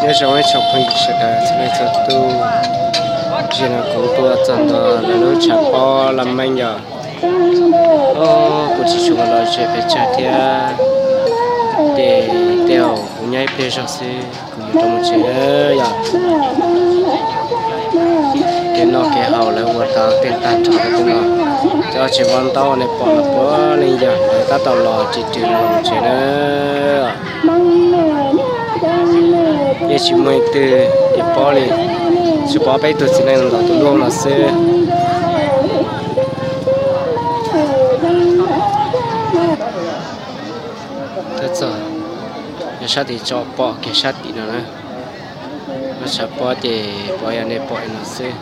Nyob zoo ib tsoom phooj ywg sawv daws txhua leej txhua tus, zaum no kuv tuaj txog ntua lawv lub tshav pob laj meeb yom. Kuv tsis tshua los zem pes tsawg thiab, ces tej zaum kuv nyob ib pliag zog xwb kuv yuav rov mus tsev yom. Kev noj kev haus lawv ua tau tej tag nrho rau tej no, cov tsis paub ntaub nej pom los puav leej yog lawv tab tom los ris ris los mus tsev na. Yeej tsis muaj ib tug tsis paub li, tsis paub peb tug txiv neej ntaus tus luaj no xwb. Tab txog yog sab tim tso pom kiag sab tim no na, lub tshav pob ces pom yog nej pom no xwb.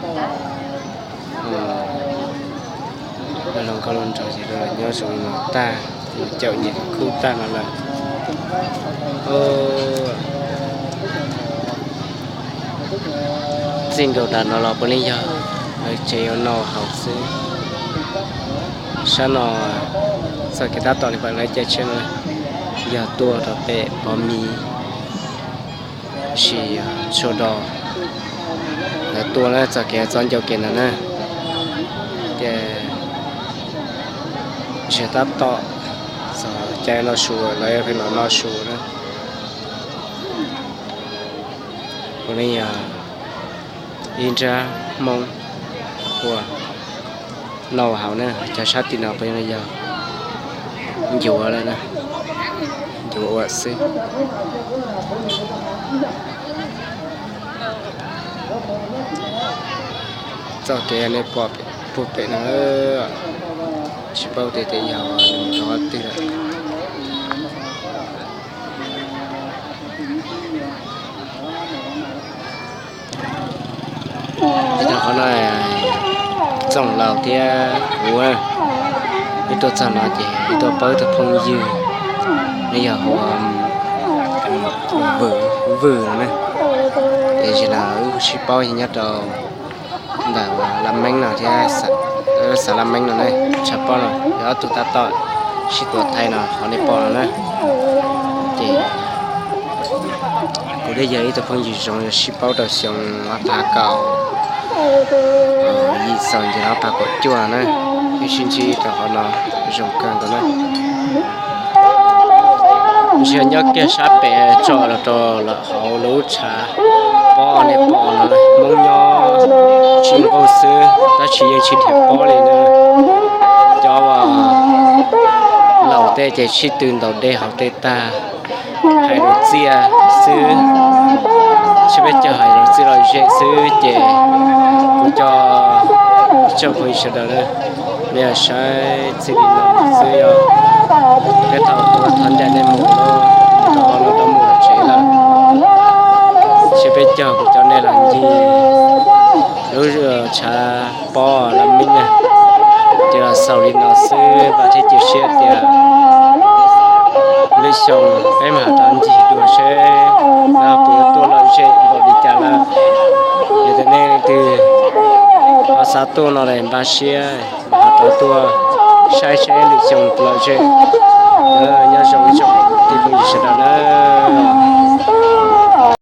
Los nkauj los nraug ces nyob zoo no tag, caum nyias khub tag no lawm. Txij nkaus nram no los puav leej yog lawv tsev ua noj haus xwb. Sab no txoj kev tab tom li pam lawv caij tsheb no yog tuaj rau pem Pov Mis, sis Tsua Do, lawv tuaj na txoj kev txoj ncauj kev ntawd na. Ces ntsiag tab tom txog caij noj su, lawv pheej los noj su na. Puav leej yog ib nrab Hmoob ua noj haus na, cov sab tim no puav leej yog ncuav lawm na, ncuav ua xwb. Txoj kev nej pom puag pem no tsis paub tias yog nws rov qab twg lawm. Ib tag qhov no Txooj Laus thiab kuv wb tuaj txog no ces wb tuaj pab tus phooj ywg, nws yog hu ua Vwm no na. Ces zaum no wb sib paub nyob rau ntawm Laj Meeb no thiab, xav Laj Meeb no na, tshav pob no yog ob tug tab tom sib tua thaij no qhov nej pom no na. Ces kuv thiaj yog ib tug phooj ywg zoo yog sib paub rau xyoo ob phav kaum yim txog ntawm ob phav kaum cuaj na, wb sib ntsib rau qhov no zoo kawg nkaus na. Ntshe nyob kiag sab pem tso los rau lawm hauv lub tshav pob nej pom no, Hmoob nyob tsis nqus xwb tab sis yeej tsis dhia pob li na. Cov laus tej ces sib tw ntaus dej haus dej tag, hais lus txiaj xwb, sib peb caug hais lus txiaj lom zem xwb ces kuv cov tsoom phooj ywg sawv daws na, nej saib txij li no xwb yog peb thaum tuaj thov ncaim nej mus lawm, rau qhov no rov mus tsev lawm. Sib peb caug kuv cov nej los ncig lub tshav pob Laj Meeb na, ces los xaus li no xwb, vam thiab cia siab tias lwm xyoo peb mam rov ncig dua seb lawv puas yuav tuaj lom zem npaum li cas lawm. Yog tias nej leej twg ho xav tuaj no los npaj siab ho rov tuaj saib seb lwm xyoo lom zem. Nyob zoo ib tsoom phooj ywg sawv daws na.